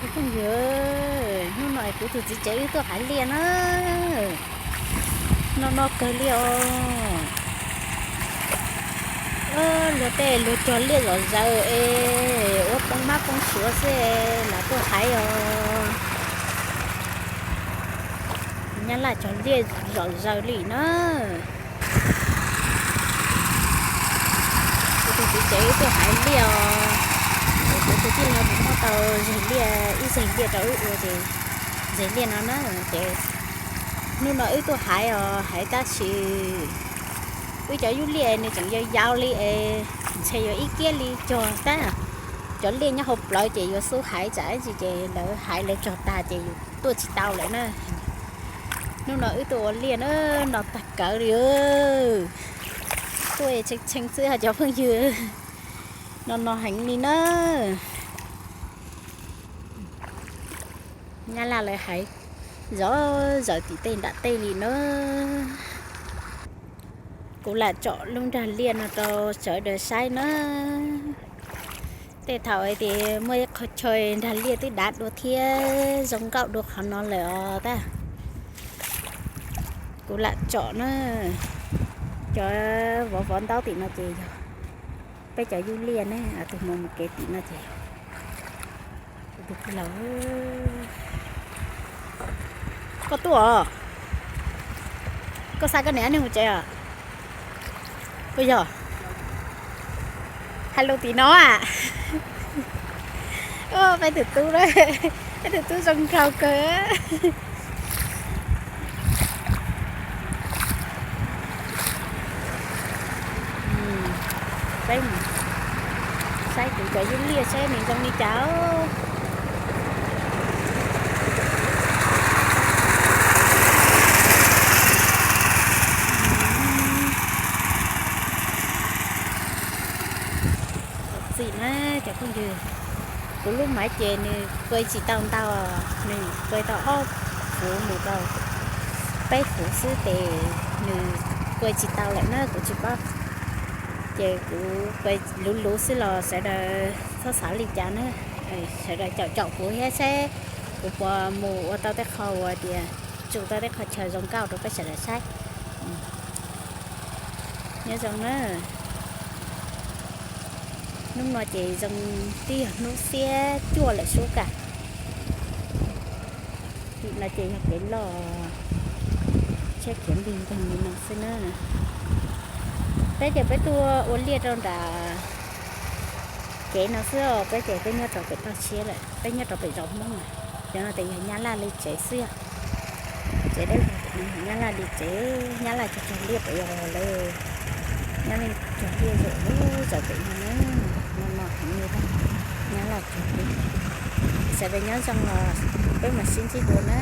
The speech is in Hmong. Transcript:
Phooj ywg, hnub no kuv tus txiv tsev wb tuaj haiv liaj na. No no kawg li os. Luag tej luag cog liaj zom zaws es ua poob mab poob suav xwb los tuaj haiv os. Nyab Laj cog liaj zom zaws li na. Kuv tus txiv tsev wb tuaj haiv liaj os. Kuv tus tij laug nws muab tau zeg liaj, ib zeg liaj rau wb ua ces zeg liaj no na. Ces hnub no wb tuaj haiv os, haiv tab sis wb cov yub liaj nws tseem yau yau li es ntshe yuav ib kiab li cog tag. Cov liaj nyob hauv plawv ces yuav xub haiv tsam ib ntsis ces lawv haiv lawv cog tag ces yus tuaj tsis tau lawm na. Hnub no wb tuaj ua liaj na, no tag kawg li. Tuaj tshee tshee xwb cov phooj ywg, no no heev li na. Nyab Laj lawv haiv zom zaws tim tej nram tej li na. Kuv lam tsom lub nrag liaj no rau sawv daws saib na. Tej thaum hais tias muaj ib qho chaw nrag liaj twb dav dua thiab zoo nkauj dua qhov no lawm os tag. Kuv lam tsom na, cov vov vov ntaub tim no ces yog peb cov yub liaj ne, tus mus mus kev tim no ces tus tij laug. Koj tuaj os? Koj xa koj niam neeg mus tsev os? Puas yog? Hais lus tim no a. Peb tus tub, peb tus tub zoo nraug kawg. Peb saib kuv cov yub liaj saib nws zoo li cas. Txim na cov phooj ywg, kuv lub maiv ces nws kua tsis tau ntau, nws kua tau ob fuv mus rau peb fuv xwb ces nws kua tsis tau lawm na kuv tsis paub. Ces kuv kua luv luv xwb los sawv daws txhob xav li cas na, sawv daws caum caum kuv thiab seb kuv puas mus ua tau tej qho uas tias tsuj tau tej qho chaw zoo nkauj rau peb sawv daws saib. Nyob zoo na. Hnub no ces zoo tib yog hnub xiab cuaj lawm sub ka. Tim no ces yog kev loj tsheb khiav npig npeg li no xwb na. Peb ces peb tuaj ua liaj rau nram kev no xwb os, peb ces peb nyob rau pem toj siab lawm, peb nyob rau pem zos Hmoob na. Cov no ces yog Nyab Laj li tsev xwb yog. Tsev dawb vog, Nyab Laj li tsev, Nyab Laj cog cog liaj pem yog lawm. Nyab Laj cog liaj zaum lub zaum pem no na, no no heev li. Nyab Laj cog liaj. Sawv daws nyob zoo los peb mam sib ntsib dua na.